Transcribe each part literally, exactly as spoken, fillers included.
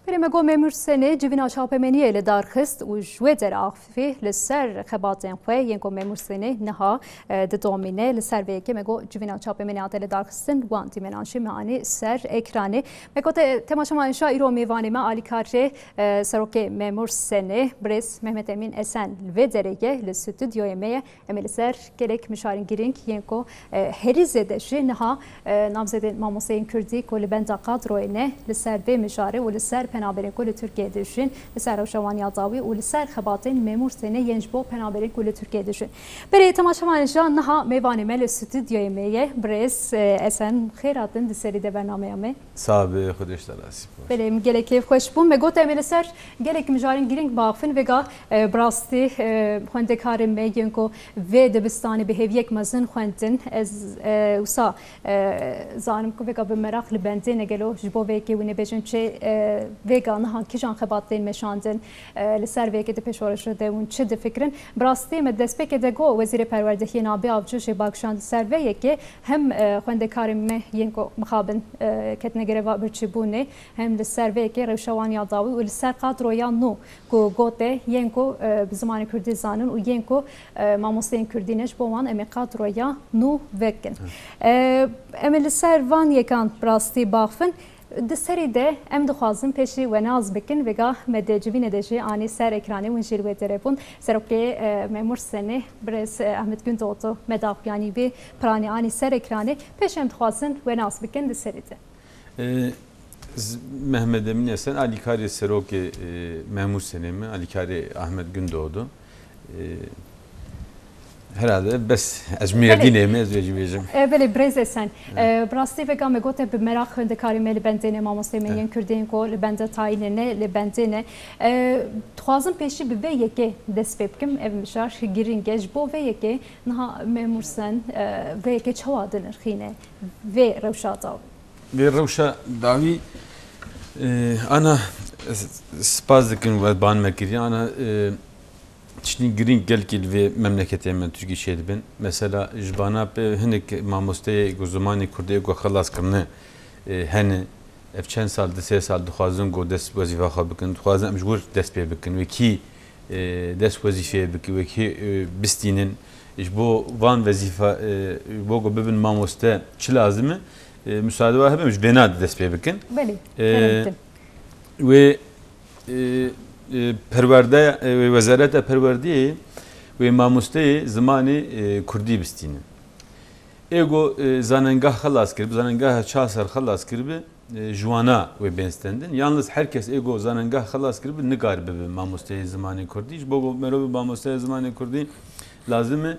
Berê me got Memûr Senê civîna çapemeniyê li dar xist û ji wê deraxfî li ser xebatên xwe yên ku Memûr Senê niha, e, didomîne. Li ser vê yekê me got civîna çapemeniyê hate li dar xistin, wan dîmenan jî me anî ser ekranê. Me got, e, temaşevanên şa îro mêvanê me alîkarê, e, serokê Memûr Senê, birêz Mehmet Emîn Esen li vê derê ye, li stûdyoyê me ye. Em ê li ser gelek mijarên girîng yên ku, e, herî zêde jî niha, e, namzedên mamosteyên kurdî ku li benda kadroyê ne, li ser vê mijarê û li ser penaberên ku li Tirkiyeyê dijîn, li ser rewşa wan ya dawî û li ser xebatên Memûr Senê yên ji bo penaberên ku li Tirkiyeyê dijîn. Berê temaşevanên şa, niha mêvanê me li stûdyoyê me ye, birêz, e, Esen, xêr hatin di serî de bernameya me. Sax be, Xwedê ji te razî be. Belê, min gelek kêf xweş bû. Me got em ê li ser gelek mijarên girîng biaxivin, vêga, e, bi rastî, e, xwendekarên me yên ku vê dibistanê bi hêviyek mezin xwendin. Ez, e, wisa, e, zanim ku vêga bi meraq li bendê ne, gelo ji bo vê yekê hûn ê bêjin çi, e, vêga niha kîjan xebat tên meşandin, e, li ser vê yekê di pêşorojê de hûn çi difikirin? Bi rastî me destpêkê de got Wezîrê Perwerdehiyê Nabi Avcı jê bak şand li ser vê yekê. Hem, e, xwendekarên me yên ku mixabin, e, ketine greva birçîbûnê, hem li ser vê yekê rewşa wan ya dawî û li ser kadroya nû ku gote yên ku, e, bi zimanê kurdî zanin û yên ku, e, mamosteyên kurdî ne, ji bo wan em ê kadroya nû vekin. E, em ê li ser van yekan bi rastî baxivin. Di serî de em dixwazin pêşî we nas bikin, vêga me di civînê de jî anî ser ekranê, hûn jî li wê derê bûn. Serokê, e, Memûr Senê, birêz, e, Ahmet Gündoğdu me daxuyanî vê piranî anî ser ekranê. Pêş em dixwazin we nas bikin di serî de. E, z-, Mehmet Emîn Esen, alîkarê serokê, e, Memûr Senê me, alîkarê Ahmet Gündoğdu. E, herhalde bes, ez ji Mêrdînê me, ez wê jî bêjim. E, belê, birêz Esen. E, bi rastî vêga me gote bi meraq xwendekarê me li bendê ne, mamosteyê me yên kurdên ku li benda tayînê ne, li bendê ne. E, dixwazim pêşî bi vê yekê dest pê bikim. Ev mijar girîng e. Ji bo vê yekê niha Memûr Sen, e, vê yekê çawa dinirxîne vê rewşa dawî? Vê rewşa dawî, e, ana, s-, spas dikin we ban me kiriye. Ana, e, tiştên girîng gelkî li vê memleketê me Tirkî çêdibin. Mesela ji bana pê hinek mamosteyê ku zimanê kurdî ku xelas kirine, e, hene. Ev çend sal, di sê sal dixwazin ku dest wezîfa xwe bikin. Dixwazin em ji wir dest pê bikin. Wekî, e, dest wezîfeyê bikin. Wekî, e, bistînin. Ji bo van wezîfa, e, ji bo ku bibin mamoste çi lazim e? E, müsaade wa hebe em ji vêna dest pê bikin. Belê, E, kerem. Wê, e, e, perwerde, e, wê Wezareta Perwerdeyê wê mamosteyê zimanê, e, kurdî bistînin. Ê ku, e, zanengah xelas kiribe, zanengeha çar sal xelas kiribe, e, ji wana wê bên stendin. Yalnız her kes ê ku zanengah xelas kiribe, nikare bibe mamosteyê zimanê kurdî. Ji bo ku merov bibe mamosteyê zimanê kurdî, lazim e,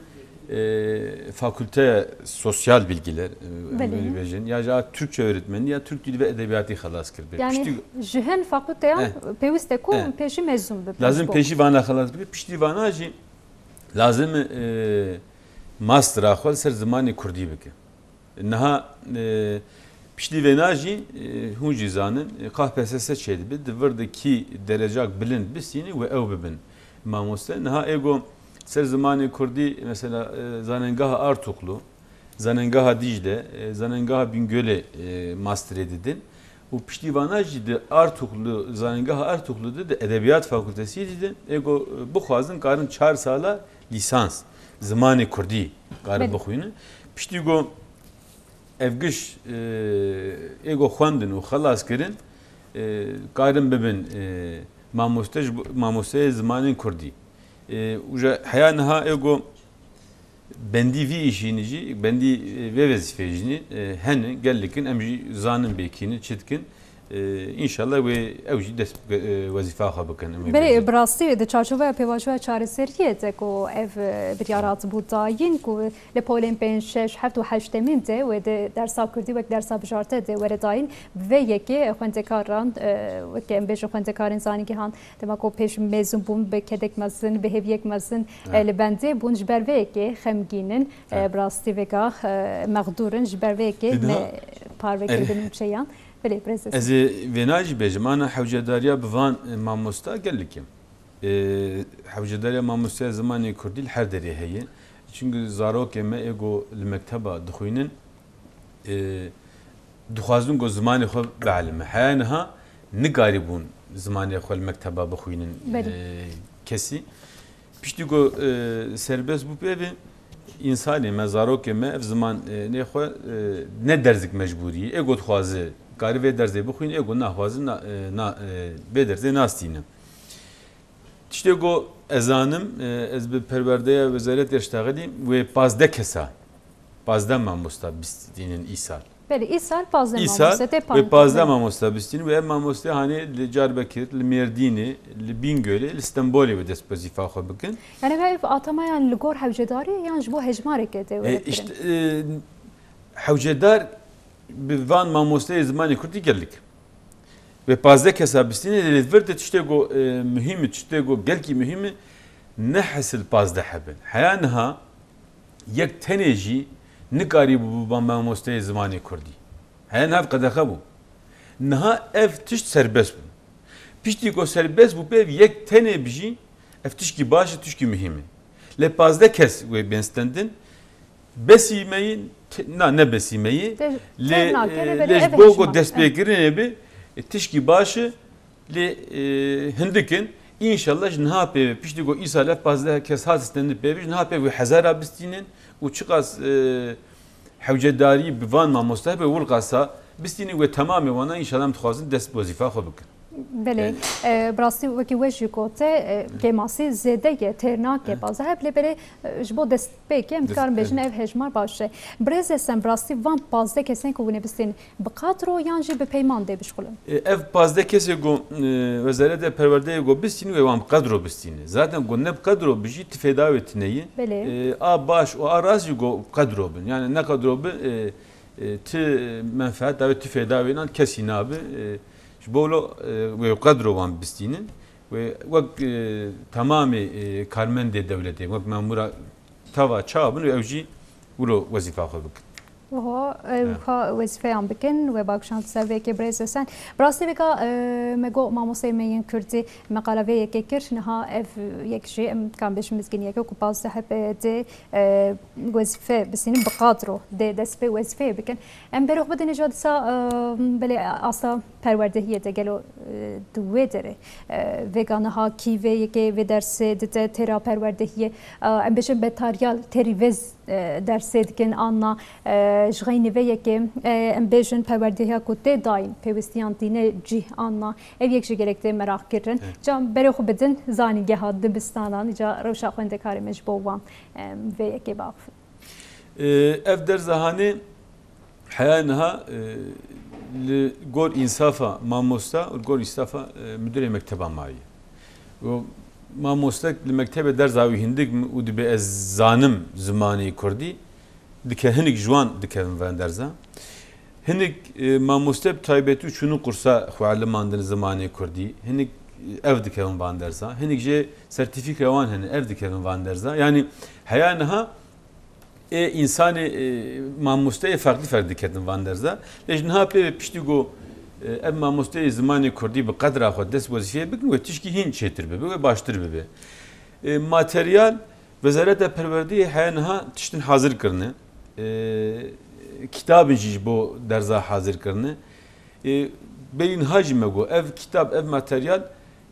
e, fakülte sosyal bilgiler, e, Belê. Öyle bêjin, ya jî Türkçe öğretmenliği ya Türk Dili ve Edebiyatı xelas kiribe. Yani Piştî ji hin fakülteyan Eh. pêwîst e ku Eh. pêşî mezûn bibe. Lazim Ji bo. pêşî vana xelas bibe. Piştî vana jî lazim e, mastera xwe li ser zimanê kurdî bike. Niha, e, piştî vêna jî, e, hûn jî zanin, e, K P S S çêdibe, di vir de kî derecak bilind bistîne wê ew bibin mamoste. Niha ê ku ser zimanê kurdî, mesela, e, zanengeha Artuklu, zanengeha Dîcle, e, zanengeha Bingölê, e, masterê didin. Û piştî vana jî di Artuklu, zanengeha Artuklu de, di Edebiyat Fakültesi jî de, ê ku, e, bixwazin karin çar sala lîsans, zimanê kurdî karin Belê. bixwînin. Piştî ku ev giş, e, ê ku xwendin û xelas kirin, e, karin bibin, e, mamoste ji bo, mamosteyê zimanên kurdî. E, û ji heya niha ê ku bendî vî îşînî jî, bendî, e, vê wezîfeyê jî, e, hene, gelek in, em jî zanin bê kî ne, çi dikin. E, înşallah wê ew jî dest, e, wezîfa xwe bikin. Em ê Belê, bêjin. bi rastî di çarçoveya pêvajoya çareseriyê de ku ev, e, biryar hatibû dayîn, ku li polên pênc, şeş, heft û heştemîn de wê di dersa kurdî wek dersa bijarte de were dayîn, bi vê yekê xwendekaran, e, weke em bêjin xwendekarên zanîngehan, dema ku pêş mezûn bûn, bi kedek mezin, bi hêviyek mezin, Ha. e, li bendê bûn, ji ber vê yekê xemgîn in, Ha. e, bi rastî vêga, e, mexdûr in, ji ber vê yekê Lê niha me parve Er- kirdin nûçeyan. Belê, birêz Ez ê vêna jî bêjim, ana hewcedariya bi van, e, mamosta gelek e. E, hewcedariya mamosteya zimanê kurdî li her derê heye. Çimkî zarokê me ê ku li mekteba dixwînin, e, dixwazin ku zimanê xwe bielime. Heya niha nikarîbûn zimanê xwe li mekteba bixwînin, Belê. e, kesî. Piştî ku, e, serbest bû pê ve, însanê me, zarokê me ev ziman, e, nê xwe, e, ne derzik mecbûrî. Ê ku dixwaze, kari vê derzê bixwîne, ê ku naxwaze, na, e, na, e, vê derzê nastîne. Tiştê ku ez zanim, e, ez bi perwerdeya wezaretê ştaxilî wê pazdeh kesa, pazdeh mamosta bistînin îsal. Belê, îsal pazdeh Îsal mamoste tê wê pazdeh mamosta bistînin wê ev mamoste hanê li Diyarbekir, li Mêrdînê, li Bîngölê, li Stenbolê wê dest bi wezîfa xwe bikin. Yani ev atamayan li gor hewcedarî yan ji bo hejmareke tê E, werekirin? işte, e, hewcedar bi van mamosteyê zimanê kurdî gelek. Wê pazdeh kesa bistîne, lê li vir de tiştê ku, e, muhîm e, tiştê ku gelkî muhîm e, ne hesil pazdeh hebin. Heya niha yek tenê jî nikarîbû biba mamosteyê zimanê kurdî. Heya niha ev qedexe bû. Niha ev tişt serbest bû. Piştî ku serbest bû, pê yek tenê bijî, ev tişkî baş e, tişkî muhîm e. Lê pazdeh kes wê bên stendin, Besî me yî, t-, na, ne besî me yî. Te-, Lê, tevna e, kene berê lê ji ev bo hejma. ku destpêkirinê bi, e, tişkî baş e, lê, e, hindik in. Înşallah ji niha pê ve, piştî ku îsal ev pazdeh kes hat stendin pê ve, ji niha pê ve hezara bistînin û çiqas, e, hewcedarî bi van mamoste be, wilqasa bistînin wê temamê wana înşallah em dixwazin dest bi wezîfa xwe bikin. Belê. Yani E, bi rastî wekî we jî gote, e, kêmasî zêde ye, têr nake pazdeh heb, lê belê, e, ji bo destpêkê em dikarin bêjin ev hejmar baş e. Birêz Esen, bi rastî van pazdeh kesên ku hûn ê bistînin, bi qadro yan jî bi peyman dê bişxulin? E, ev pazdeh kesê ku, e, Wezareta Perwerdeyê ku bistînin, wê wan bi qadro bistînin. Zaten ku ne bi qadro bijî, ti fêda wê tune ye. Belê. E, a baş û a rast jî ku bi qadro bin. Yani ne qadro bin, e, e, ti menfeet dawe, ti fêda wê nan kesî nabe. E, ji bo lo, e, wê qedro wan bistînin. Wê wek, e, temamê, e, karmendê dewletê, wek memûra teva çawa bin, ew jî wilo wezîfa xwe bikin. Oho, ew Ya. xwe wezîfeyan bikin, we bakşand ser vê yekê birêz Hesen. Bi rastî vêka, e, me got mamosteyê me yên Kurdî, me qala vê yekê kir, niha ev yek jî, em kan bêjin mizgîniyeke ku pazdeh heb, e, dê, e, wezîfe bistînin, bi qadro dê dest pê wezîfeyê bikin. Em berê xwe bidin îca dîsa, e, belê asta perwerdehiyê de gelo, e, di wê derê, e, vêga niha kî vê yekê vê dersê dide têra perwerdehiyê, e, em bêjin betaryal têrî vê z-, e, dersê dikin an na, e, ji xeynî vê yekê, e, em bêjin perwerdehiya ku tê dayîn pêwîstiyan tîne cîh an na, ev yek jî gelek tê meraq kirin. Evet. Ca berê xwe bidin zanîngeha dibistanan, îca rewşa xwendekarê me ji bo wan, em, vê yekê biaxivin. E, ev derza hanê heya niha, e, li gor însafa mamosta û li gor însafa, e, mudirê mekteba maye. Û mamostek li mektebê derza wî hindik û dibe ez zanim zimanê kurdî, dike hinik ji wan dikevin van derza. Hinik, e, mamoste bi taybetî çûnû kursa xwe elimandin zimanê kurdî. Hinik, e, ev dikevin van derza. Hinik jê sertîfîka wan hene, ev dikevin van derza. Yanî heya niha ê însanê, e, mamosteyê ferqlî ferq diketin van derza. Lê ji niha pê ve piştî ku, e, ev mamosteyê zimanê kurdî bi qedra xwe dest wezîfeyê bikin, wê tişkî hîn çêtir bibe, wê baştir bibe. E, materyal, Wezareta Perwerdeyê heya niha tiştin hazir kirine. E, kitabin jî ji bo derza hazir kirine. E, berî niha jî me got, ev kitab, ev materyal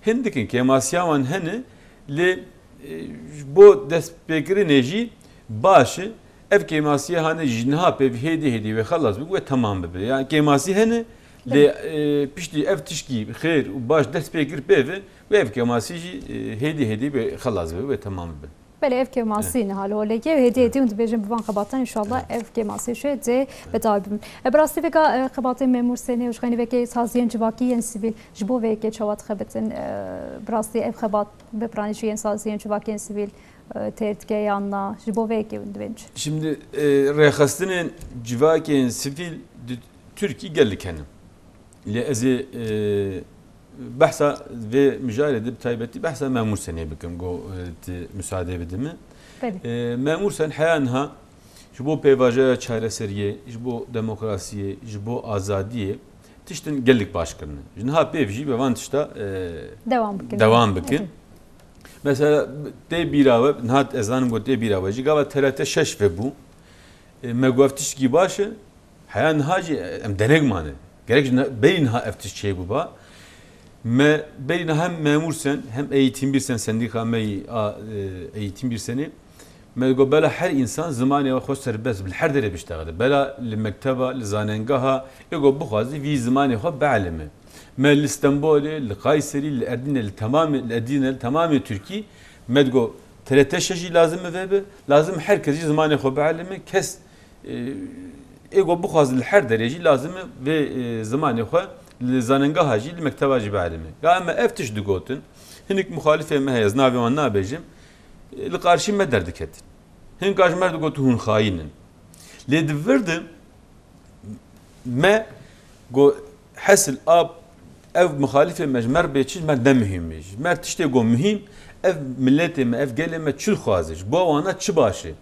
hindik in, kêmasiya wan hene, lê, e, ji bo destpêkirinê jî baş e. Ev kêmasiyê hane ji niha pê hêdî hêdî wê xelas bibe, wê temam bibe. Yani kêmasî hene, lê, Belê. e, piştî ev tişkî xêr û baş dest pê kir pê ve, wê ev kêmasî jî, e, hêdî hêdî wê xelas bibe, wê temam bibe. Belê, ev kêmasî niha li holê ye. Hêdî hêdî hûn dibêjin bi van xebatan, înşallah ev kêmasî şê dê bedav bibin. E, bi rastî vêka, e, xebatê Memûr Senê û ji xeynî vekê saziyên civakî yên sivîl ji bo vê yekê çawa dixebitin? E, bi rastî ev xebat bi piranî jî yên saziyên civakî yên sivîl, e, têr dike yan na? Ji bo vê yekê hûn dibên çi? Şimdi, e, rêxistinên civakên sivîl di Tirkî gelek hene. Lê ez ê, e, behsa vê mijarê de bi taybetî behsa Memûr Senê bikim, go, e, tu müsaade bidî min. Belê. E, Memûr Sen heya niha ji bo pêvajoya çareseriyê, ji bo demokrasiyê, ji bo azadiyê tiştin gelek baş kirine. Ji niha pê jî bi van tişta, e, Devam bikin. devam bikin. Belê. Mesela tê bîra we, niha ez zanim got tê bîra we jî gava T R T şeş vebû. E, me got ev tiştkî baş e. Heya niha jî em denek mane. Gerek ji ne-, berî niha ev tişt çêbûba. Me berî niha hem Memûrsen hem Eğitim Birsen, sendîka me yî a, e, Eğitim Birsenê, me digot bela her însan zimanê xwe serbest bi, li her derê biştexile. Bela li mekteba, li zanengeha, ê ku bixwaze vî zimanê xwe bielime. Me li Stenbolê, li Kayserî, li Edîne, li temamê, li Edîne, li temamê Tirkî, me digot T R T şeş jî lazim e vebe, lazim her kes jî zimanê xwe bielime, kes, e, ê ku bixwaze li her derê jî lazim e vê, e, zimanê xwe li zanengeha jî, li mekteba jî bielime. Ya em me ev tişt digotin, hinek muxalifê me heye, ez navê wan nabêjim, e, li qarşî me derdiketin. Hinka ji me re digotin hûn xayîn in. Lê di vir de me got, hesil a ev muxalifê me ji me re bê çi, ji me re ne muhîm e. Ji me re tiştê got muhîm, ev miletê me, ev gelê me çi dixwaze, ji bo wana çi baş e.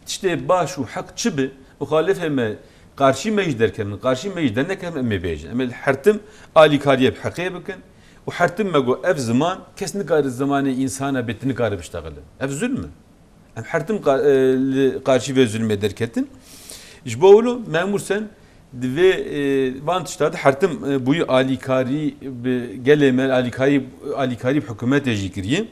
Tiştê baş û heq çi bi, muxalifê me qarşî me jî derkevin, qarşî me jî dernekevin, em ê bêjin. Em ê li her tim alîkariyê bi heqê bikin û her tim me got, ev ziman, kes nikare zimanê însana bê, tu nikare biştexile. Ev zulm e. Em her tim qa-, e, li qarşî vê zulmê derketin. Ji bo wilo Memûrsen di vê, e, van tişta de her tim, e, bûyî alîkarî bi gelê me, alîkarî, alîkarî bi hikûmetê jî kiriye.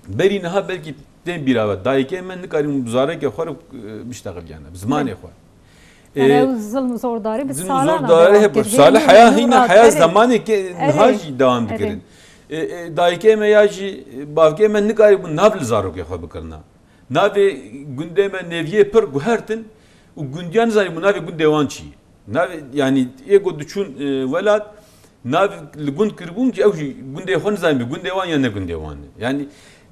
Berî niha belkî tên bîra we, dayikê me nikarî bi zarekê xwe re, e, biştexiliyane, bi zimanê xwe. Yani E, ew zilm û zordarî bi zilm û salan zordarî dewam hep kir. Salih Hênî heya hîna heya erê. Zemanê ke niha jî dewam dikirin. E, e, dayikê me ya jî bavkê me nikarî bû nav li zarokê xwe bikirina. Navê gundê me Neviyê pir guhertin û gundiya nizanî bû navê gundê wan çi ye. Navê, yanî ê ku diçûn, e, welat, nav li gund kiribûn ki ew jî gundê xwe nizanî bi gundê wan ya ne gundê wan e. Yanî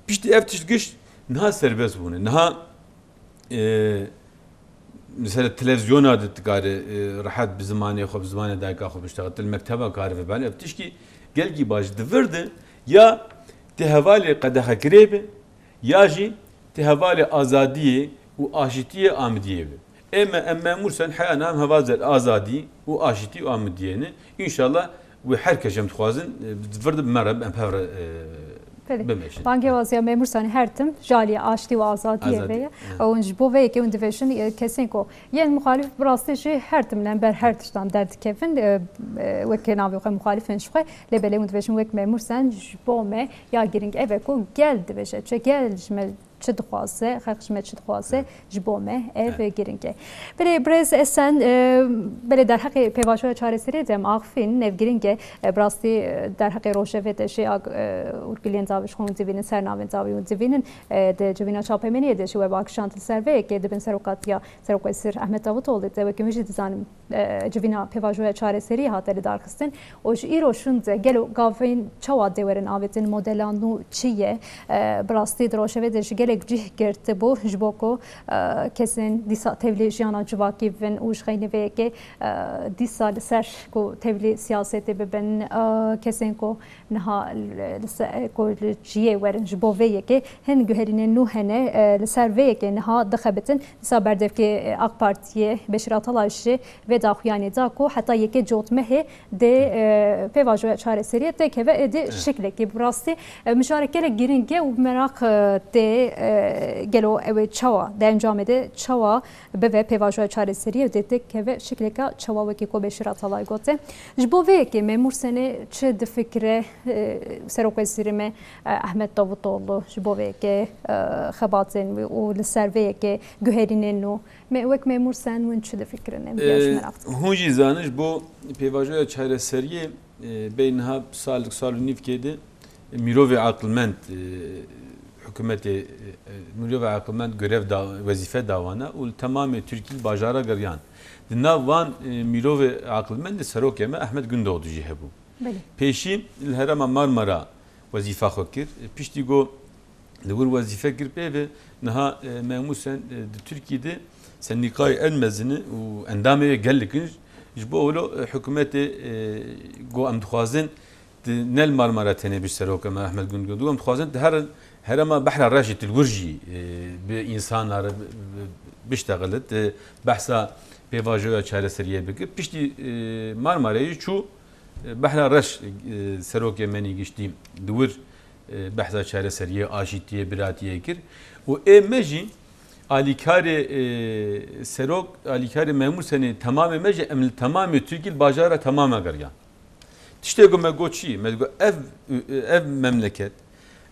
piştî ev tişt giş niha serbest bûne. Niha, e, mesela televizyona de dikare, e, rehet bi zimanê xwe, bi zimanê dayika xwe biştexile, li mekteba kare vebale. Ev tişkî gelkî baş di vir de ya tê hevalê qedexekirê be, ya jî tê hevalê azadiyê û aşitiyê amidiyê be. Ê me, em Memûrsen heya niha em heval zer azadî û aşitî û amidiyê ne. Înşallah wê her kes em dixwazin, e, di vir de bi me re, em hev re, e, Belê. Bimeşin. Bangê waziya Memûrsanê her tim ji aliyê aştî û azadiyê Azadî, ve ye. Hı. Hûn ji bo vê yekê hûn dibêjin, e, kesên ku yên muxalîf bi rastî jî her tim lember her tiştan derdikevin, e, e, weke navê xwe muxalîf in ji xwe, lê belê hûn dibêjin wek Memûrsen ji bo me ya girîng ev e ku gel dibêje, çi gel ji me çi dixwaze, xelk ji me çi dixwaze, Hı. ji bo me ev Hı. girîng e. Belê birêz Esen, e, belê derheqê pêvajoya çareseriyê de em axivîn, ev girîng e. E, bi rastî, e, derheqê rojevê de jî ag-, e, û gilên dawî ji xwe hûn divînin, ser navên dawî hûn divînin. E, di civîna çapemeniyê de jî we bi akişand li ser vê yekê di bin serokatiya Serokwezîr Ahmet Davutoğlu de wekî min jî dizanim, e, civîna pêvajoya çareseriyê hate lidarxistin. Û ji îro şûn de gelo gavên çawa dê werin avêtin, modela nû çi ye? E, bi rastî di rojevê de ji gelek cih girtibû ji bo ku, e, kesên dîsa tevlî jiyana civakî bibin û ji xeynî vê yekê, e, dîsa li ser ku tevlî siyasetê bibin, e, kesên ku niha li, li se-, ku li cihê werin ji bo vê yekê hin guherînên nû hene, e, li ser vê yekê niha dixebitin. Dîsa berdevkê, e, AK Partiyê Beşîr Atalay jî vê daxuyanî da ku heta yekê cotmehê dê, e, pêvajoya çareseriyê têkeve êdî Evet. şiklekî bi rastî, e, mijarek gelek girîng e û meraq, e, tê, e, gelo ew ê çawa di encamê de çawa bibe pêvajoya çareseriyê û dê têkeve şikleka çawa wekî ku Beşîr Atalay gote. Ji bo vê yekê Memûrsenê çi difikire, e, Serokwezîrê me, e, Ahmet Davutoğlu ji bo vê yekê, e, xebatên wî û li ser vê yekê guherînên nû Me, wek Memûrsen hûn çi difikirin? Em Ee, Hûn jî zanin ji bo pêvajoya çareseriyê, e, bê niha sal, sal û nîvkê de, e, mirovê aqilmend, e, hikûmetê, e, e, mirovê aqilmend görev da, wezîfe da wana û li temamê Tirkî li bajara geriyan. Di nav van, e, mirovê aqilmend de serokê me Ahmet Gündoğdu jî hebû. Belê. Pêşî li herêma Marmara wezîfa xwe kir. Piştî ku li wir wezîfe kir pê ve niha, e, Memûsen, e, di Tirkî de sendîkayê en mezin e û endamê wê gelek in. Ji bo wilo, e, hikûmetê, e, ku em dixwazin di ne li Marmara tenê bi serok em Ahmet Gundoğdu, em dixwazin di her herêma Behra Reşê di wir jî, e, bi însanan re bi, bi, biştexilit, e, behsa pêvajoya çareseriyê bike. Piştî, e, Marmarayê çû, e, Behra Reş, e, serokê menî giştî di wir, e, behsa çareseriyê, aşîtiyê, biratiyê kir. Û ê me jî alîkarê, e, serok, alîkarê Memûrsenê temamê me jî em li temamê Tirkî li bajara temama geriyan. Tiştê ku me got çi? Me got ev, ev memleket,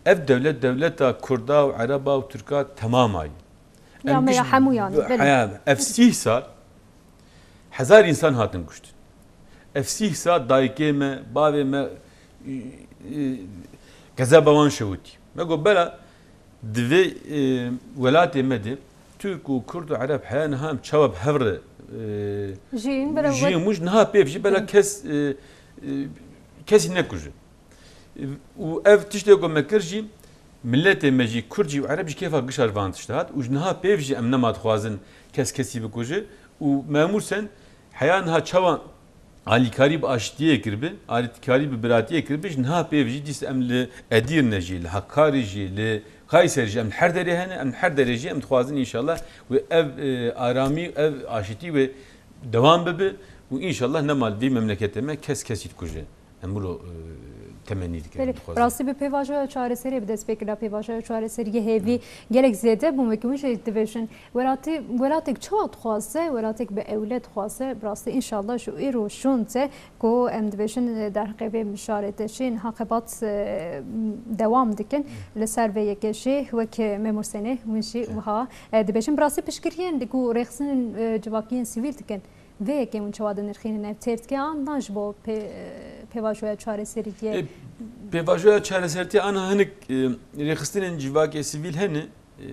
ev dewlet, dewleta Kurda û Ereba û Tirka temama ye. Ya Em me ya giş-, hemûyan, belê. Heya, ev sîh sal hezar însan hatin kuştin. Ev sîh sal dayikê me, bavê me, e, e, gezeba wan şewitî. Me got bela, Di vê, e, welatê me de Tirk û Kurd û Ereb heya niha em çawa bi hev re, e, Jiyîn, bira jiyîn we- û niha pêv jî bela Hı. kes, e, e, kesî nekuje. E, û ev tiştê ku me kir jî, miletê me jî, Kurd jî û Ereb jî kêfa gişa ji van tişta hat û ji niha pêv jî em nema dixwazin kes kesî bikuje û Memûr Sen heya niha çawa alîkarî bi aştiyê kiribe, alîkarî bi biratiyê kiribe, ji niha pêv jî dîs em li Edîrne jî, li Hakkari jî, li Kayser jî, em li her derê hene, em li her derê jî em dixwazin înşallah wê ev, e, aramî, ev aşitî wê dewam bibe û înşallah nema li vî memleketê me kes kesî dikuje. Em wilo, e, temennî dikin, Belê, dixwazin. Rastî bi pêvajoya çareseriyê bi dest pê kira, pêvajoya çareseriyê hêvî Hı. gelek zêde bûn, wekî hûn jî dibêjin. Welatî, welatek çawa dixwaze, welatek bi ewle dixwaze, bi rastî înşallah ji îro şûn te ku em dibêjin, e, derheqê vê mijarê de jî niha xebat, e, dewam dikin. Hı. Li ser vê yekê jî wek Memûr Senê hûn jî Hı. wiha, e, dibêjin. Bi rastî piştgiriyên ku rêxistinên, e, civakiyên sivîl dikin. Vê yekê hûn çawa dinirxînin, ev têr dike an na ji bo pê-, pêvajoya çareseriyê? E, pêvajoya çareseriyê an hinek, e, rêxistinên civakê sivîl hene. E,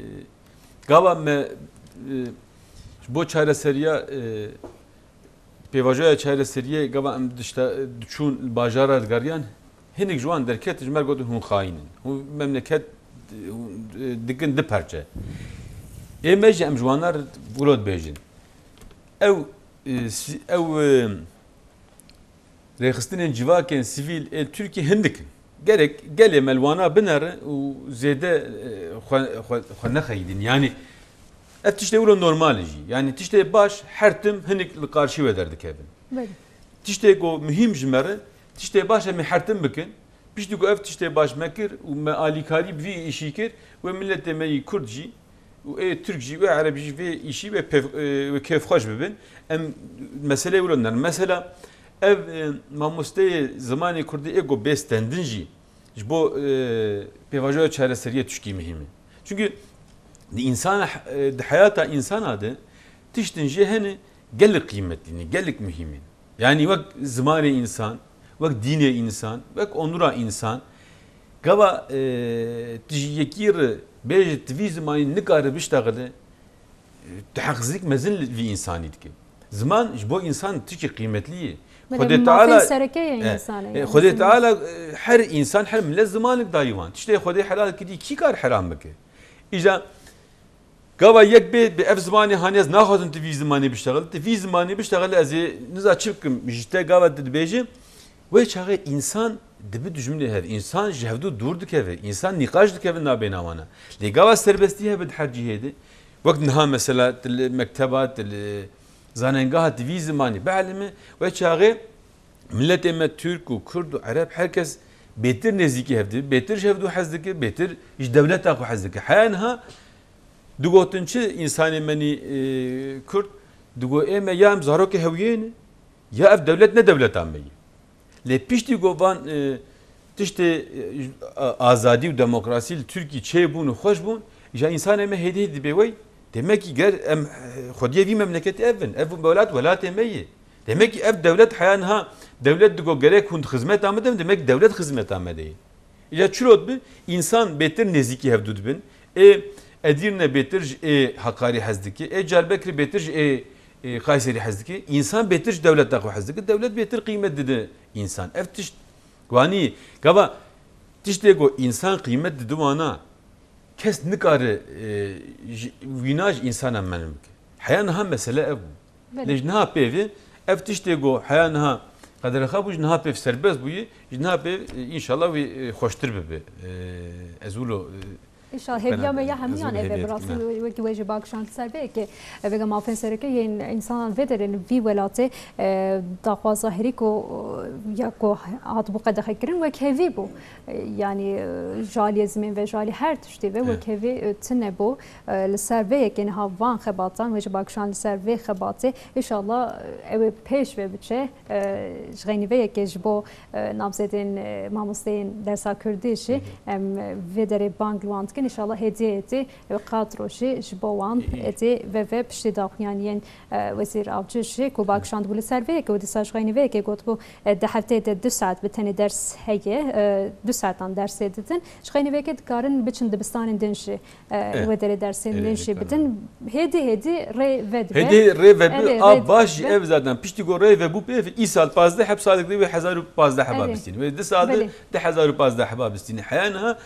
gava me, e, ji bo çareseriya, e, pêvajoya çareseriyê gava em dişta-, diçûn li bajara digeriyan, hinek ji wan derket ji me re gotin hûn xayin in. Hûn memleket, e, hûn, e, dikin di perçe. Ê me jî em ji wana re wilo dibêjin. Ew, e, si-, ew, e, rêxistinên civakên sivîl ê Tirkiyê hindik in. Gerek gelê me li wana binere û zêde, e, xwe, xwe, xwe nexeyidin. Yanî ev tiştê wilo normal e jî. Yanî tiştê baş her tim hinek li qarşî we derdikevin. Belê. Tiştê ku muhîm ji me re, tiştê baş em ê her tim bikin. Piştî ku ev tiştê baş me kir û me alîkarî bi vî îşî kir, wê miletê me yî Kurd jî û ê Tirk jî, wê Ereb jî vê îşî wê pêv-, e, wê kêfxweş bibin. Em meseleyê wilo nerin. Mesela ev, e, mamosteyê zimanê Kurdî ê ku bê stendin jî ji bo, e, pêvajoya çareseriyê tişkî muhîm e. Çünkü di însan, e, di heyata însana de tiştin jê hene gelek qîmetlî ne, gelek muhîm in. Yanî wek zimanê însan, wek dînê însan, wek onura însan, gava, e, tu ji yekî re bêje tu vî zimanî nikare biştexile, e, tu heqsizlik mezin li vî însanî dike. Ziman ji bo însan tiştê qîmetlî ye. Belê, Xwedê mafên Teala, sereke ye e, însanê e, yani. Xwedê Teala, e, her însan, her milet zimanek dayî wan. Tiştê Xwedê helal kiriye, kî kar heram bike? Îja Gava yek bê, bi ev zimanê hanê ez naxwazim tu vî zimanê biştexil, tu vî zimanê biştexil ez ê niza çi bikim, ji te gava tu dibêje, wê çaxê însan dibi dijminê hev, însan ji hevdu dûr dikeve, însan nîqaş dikeve nabêna wana. Lê gava serbestî hebe di her cihê de, wek niha mesela tu li mekteba, tu li zanengaha tu vî zimanê bielime, wê çaxê miletê me Tirk û Kurd û Ereb her kes bêtir nêzîkî hev dibe, bêtir ji hevdu hez dike, bêtir ji dewleta xwe hez dike. Heya niha Digotin çi însanê me nî, e, Kurd? Digo ê me ya em zarokê hewiyê ne, ya ev dewlet ne dewleta me ye. Lê piştî ku van, e, tiştê, e, a-, azadî û demokrasî li Tirkî çêbûn û xweş bûn, îja însanê me hêdî hêdî dibê wey, demek ki ger em, e, xwediyê vî memleketê ev in, ev welat welatê me ye. Demek ki ev dewlet heya niha dewlet digo gerek hûn di xizmeta me de bin, demek ki dewlet xizmeta me de ye. Îca çilo dibe, însan bêtir nêzîkî hevdu dibin. Ê Edîrne bêtir ji ê Hakarî hez dike. Ê Diyarbekirê bêtir ji ê, ê Kayserî hez dike. Însan bêtir ji dewleta xwe hez dike. Dewlet bêtir qîmet dide însan. Ev tişt wanî. Gava tiştê ku însan qîmet dide wana, kes nikare, e, ji, wîna ji însana menim bike. Heya niha mesele ev bû. Belê. Lê ji niha pêvê ev tiştê ku heya niha qederexa bû, ji niha pêv serbest bûye, ji niha pêv, e, înşallah wî, e, xweştir bibe. E, ez wilo, e, Înşallah hêviya me ya hemûyan ev e, bi rastî wekî we jî bak şand ser vê yekê. Vêga mafên sereke yên însanan vê derê li vî welatê, e, daxwaza herî ku, e, ya ku hatibû qedexekirin wek hevî bû. E, yanî, e, ji aliyê zimên ve, ji alî her tiştî ve wek hevî, e, tune bû. E, li ser vê yekê niha van xebatan, we jî bak şand li ser vê xebatê. Înşallah, e, ew ê pêş ve biçe. E, ji xeynî vê yekê ji bo, e, namzedên, e, mamosteyên dersa kurdî jî em, e, vê derê bang li wan dikin. Înşallah hêdî hêdî ew qadro jî ji bo wan êdî ve ve piştî daxuyaniyên, e, Wezîr Avcı jî ku bak şandibû li ser vê yekê û dîsa ji xeynî vê yekê gotibû, e, di hefteyê de du saet bi tenê ders heye, e, du saetan dersê didin. Ji xeynî vê yekê dikarin biçin dibistanên din jî. E, wê derê dersên din jî bidin. Hêdî hêdî rê vedibe. Hêdî rê vebi a baş jî ev zaten. Piştî ku rê vebû pê îsal pazdeh heb salek de wê hezar û pazdeh heba bistîne. Wê di sal de du hezar û pazdeh heba bistîne. Heya niha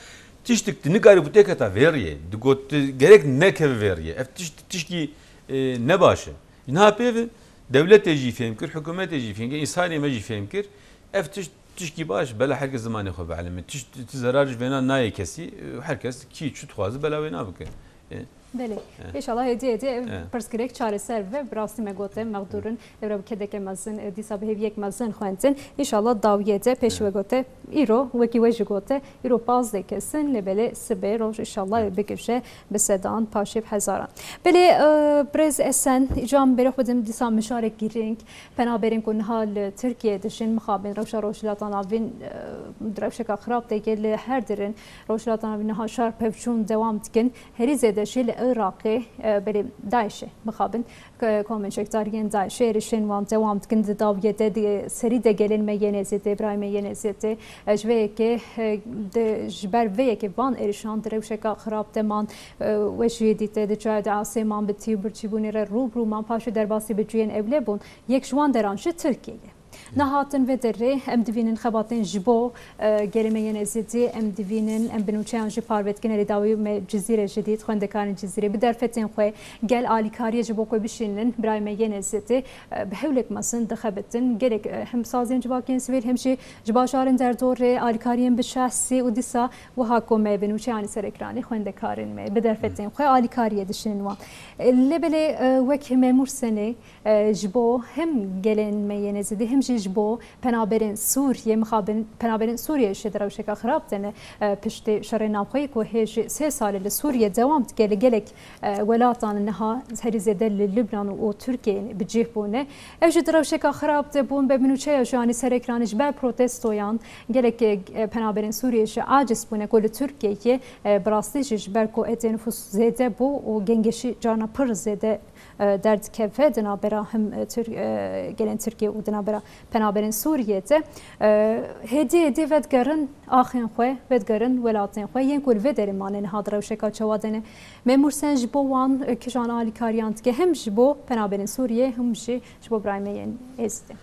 tiştik tu nikarî bû têketa vê riyê. Digot tu gerek nekeve vê riyê. Ev tişt, tişkî, e, ne baş e. Niha pê ve dewletê jî fêm kir, hikûmetê jî fêm kir, însanê me jî fêm kir. Ev tişt, tişkî baş, bela herkes zimanê xwe bielime. Tişt, tu zerar ji vêna nayê kesî, herkes kî çi dixwaze bela wêna bike. E, Belê. E. Înşallah hêdî hêdî ev E. pirsgirêk çareser ve, bi rastî me gote, mexdûr in, lê bi kedeke mezin, e, dîsa bi hêviyek mezin xwendin. Înşallah dawiyê de pêş E. we gote, îro, wekî we jî gote, îro pazdeh kes in, lê belê sibê roj înşallah E. bigihîje bi sedan, paşê bi hezaran. Belê, e, birêz Esen, îca min bêrê xwe bidim dîsa mijarek girîng. Penaberên ku niha li Tirkiyeyê dijîn, mixabin rewşa Rojhilata Navîn, e, di rewşeka xirab de ye li her dirin. Rojhilata Navîn niha şer pevçûn dewam dikin. Herî zêde jî li Iraqê, e, berê DAIŞê mixabin, ke-, komên çekdariyên DAIŞê êrişên wan dewam dikin. Di dawiyê de di serî de gelên me yên Êzidî, birayê me yên Êzidî, e, ji vê yekê, e, di, ji ber vê yekê van êrişan di rewşeka xirab de man. E, we jî dîte di çaya de asê man, bi tî û birçîbûnê re rû bi rû man, paşê derbasî bi cuyên ewle bûn. Yek ji wan deran jî Tirkiye ye. Niha hatin vê derê em divînin xebatên ji bo, e, gelê me yên Êzidî, em divînin, em binûçeyan jî parve dikin. Herî dawî me Cizîrê jî dît, xwendekarên Cizîrê bi derfetên xwe gel alîkariyê ji bo ku bişînin, birayê me yên Êzidî, e, bi hewlek mezin dixebitin. Gelek, e, hem saziyên civakiyên sivîl, hem jî ji bajarên derdorê alîkariyên bi şahsî û dîsa wiha ku me binûçeyanî serekiranî xwendekarên me bi derfetên xwe alîkariyê dişînin wan. E, lê belê, e, wek Memûr Senê, e, ji bo hem gelên me yên Êzidî, hem jî ji bo penaberên Sûriyê, mixabin penaberên Sûriyê jî di rewşeka xirab de ne, e, piştî şerê navxweyî ku hê jî sê sal e li Sûriyê dewam dike, li gelek, e, welatan niha herî zêde li Lubnan û Tirkiyeyê bi cih bûne. Ew jî di rewşeka xirab de bûn, be binûçeya jî anî serekiranî ji ber protestoyan gelek, e, penaberên Sûriyê jî aciz bûne ku li Tirkiyeyê, e, bi rastî jî ji ber ku êdî nifûs zêde bû û gengeşî carna pir zêde e, derdikeve di navbera hem, e, Tir-, e, gelên Tirkiye û di navbera penaberên Sûriyê de, e, hêdî hêdî vedigerin axên xwe, vedigerin welatên xwe, yên ku li vê derê mane niha di rewşeka çawa de ne. Memûr Sen ji bo wan, e, kijan alîkariyan dike, hem ji bo penaberên Sûriyê, hem jî ji bo birayê me yên Êzidî.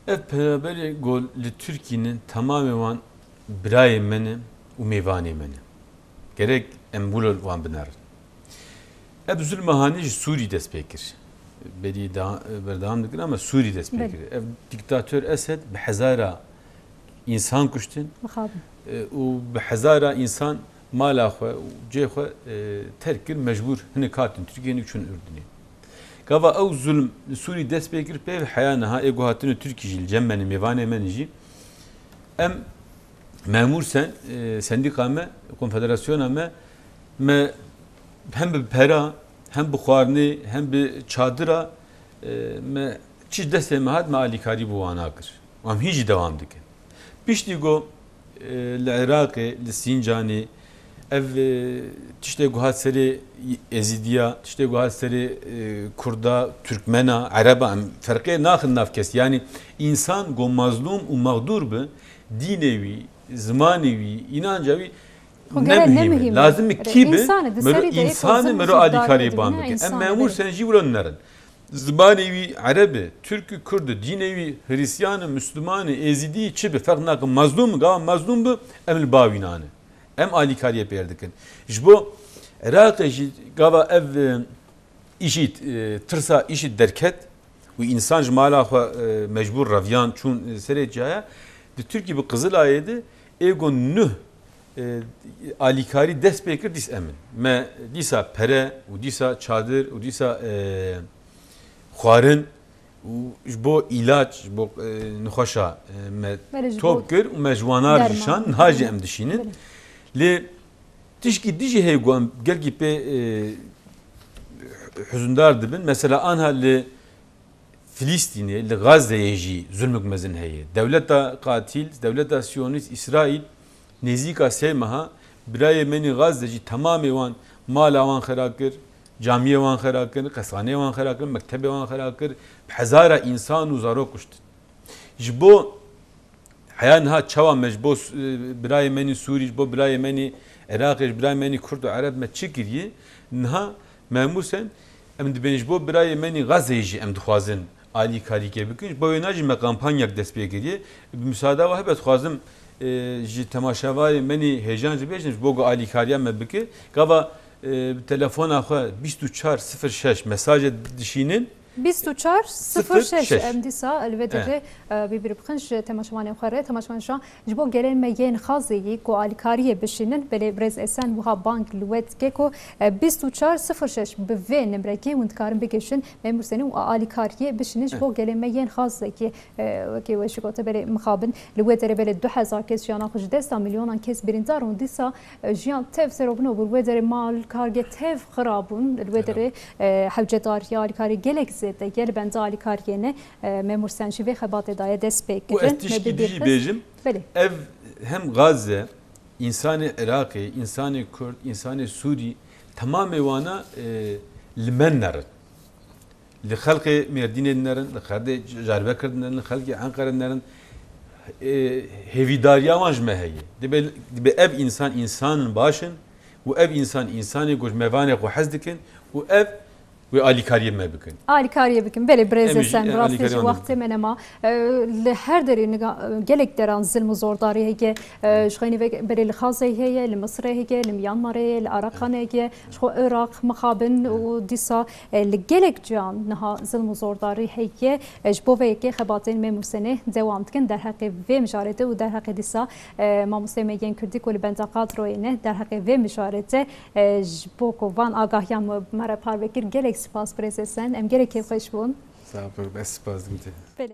Ev penaberê ku li Tirkî ne, temamê wan birayê me ne û mêvanê me ne. Gerek em wilo li wan binerin. Ev zulma hanê ji Sûrî dest pê kir. Belî da-, berdewam dikin ama Sûrî dest pê Belê. kir. Ev dîktator Esed bi hezara însan kuştin. Mixabin. E, û bi hezara însan mala xwe û cê xwe, e, terk kir, mecbûr hinek hatin Tirkiyê, hinek çûn Urdunê. Gava ew zulm li Sûrî dest pê kir, pê heya niha ê ku hatine Tirkî jî li cem me ne, mêvanê me ne jî. Em Memûr Sen, e, sendîka me, konfederasyona me, me hem bi pera, hem bi xwarinê, hem bi çadira, e, me çi destê me hat, me alîkarî bi wana kir. Em hîn jî dewam dikin. Piştî ku, e, li Iraqê, li Sîncanê, ev, e, tiştê ku hat serê Êzîdiya, tiştê ku hat serê, e, Kurda, Türkmena, Ereba, em ferqê naxin nav kes. Yanî însan ku mazlûm û mexdûr bi, dînê wî, zimanê wî, înanca wî Xwe ne gerek ne muhîm e. muhîm e. Lazim e Re-, kî bi, însan e, di mero serî de yê însan e, kozim mero jî alîkarê darê ban dibîne bike. Em însan e, Memûr belê. Sen jî wilo nerin. Zimanê wî Ereb e, Tirk e, Kurd e, dînê wî Hristiyan e, Misliman e, Êzîdî çi be, ferq nake. Mazlûm e, gava mazlûm bi, em li ba wî nane. Em alîkariyê pê dikin. Ji bo Iraqê jî gava ev, e, îşîd, e, tirsa îşîd derket û însan ji mala xwe, e, mecbûr reviyan çûn, e, serê çiyaya. Di Tirkî bi Qizilayê de ê ku nuh e, alîkarî dest pê kir, dîs em in. Me dîsa pere û dîsa çadir û dîsa, e, xwarin û ji bo îlaç, ji bo, e, nexweşa, e, me top kir û me ji wana re jî şand, niha jî em dişînin. Lê tişkî dijî heye ku em gelkî pê, e, huzundar dibin. Mesela anha li Filistînê, li Gazeyê jî zulmek mezin heye. Dewleta qatîl, dewleta siyonîst Îsraîl nêzîka sê meha birayê me nî Gaze jî temamê wan mala wan xera kir, camiyê wan xera kir, qesanê wan xera kir, mektebê wan xera kir, bi hezara însan û zarok kuştin. Ji bo heya niha çawa me ji bo s-, birayê me nî Sûrî, ji bo birayê me nî Iraqê, ji birayê me nî Kurd û Ereb me çi kiriye? Niha Memûsen, em dibên ji bo birayê me nî Gazeyê jî em dixwazin alîkarîkê bikin. Ji bo wêna jî me kampanyak dest pê kiriye. Bi misada we hebe dixwazim, e, ji temaşevarê me nî hêjan jî bêjin, ji bo ku alîkariya me bike. Gava, e, bi telefona xwe bîst û çar sifir şeş mesajê dişînin. Bîst û çar sifir şeş. Sifir şeş. Em dîsa li vê derê, e, bibîr bixin ji temaşevanên xwe re. Temaşevan şan ji bo gelên me yên Xazeyî ku alîkariyê bişînin. Belê birêz Esen wiha bang li we dike ku, e, bîst û çar sifir şeş bi vê nimrekê hûn dikarin bigihîşin Memûr Senî û alîkariyê bişînin ji bo gelên me yên Xazekî. E, wekî we jî gote belê mixabin li wê derê belê du hezar kes jiyana xwe ji dest da, milyonan kes birîndar û dîsa, e, jiyan tev serobino bû. Li wê derê mal kargê tev xira bûn. Li wê derê, e, hewcedariya alîkariyê gelek zêde ye. Li benda alîkariyê ne, e, Memûr Sen jî vê xebatê daye dest pê kirin. Û ez tişkî dijî bêjim, belê, ev hem Gaze, însanê Iraqê, însanê Kurd, însanê Sûrî, temamê wana, e, li me nerin. Li xelkê Mêrdînê dinerin, li xelkê Diyarbekir dinerin, li xelkê Enqere dinerin. E, hêvîdariya wan ji me heye. Dibe, dibe ev însan, însanin baş in û ev însan, însanê ku ji me vanê xwe hez dikin û ev wê alîkariyê me bikin. Alîkariyê bikin. Belê birêz Esen, bi rastî jî wextê me nema. E, li her derê niga-, gelek deran zilm û zordarî heye. E, ji xeynî ve belê li Xazeyê heye, li Misirê heye, li Myanmarê ye, li Arakanê heye. Ji xwe Iraq mixabin û dîsa, e, li gelek ciyan niha zilm û zordarî heye. E, ji bo vê yekê xebatên Memûr Senê dewam dikin derheqê vê mijarê de û derheqê dîsa, e, mamosteyê me yên Kurdî ku li benda kadroyê ne derheqê vê mijarê de, e, ji bo ku van agahiyan me, me re parve kir, gelek spas birêz Esen. Em gelek kêfxweş bûn. Sağ ol, ez spas dikim te. Belê.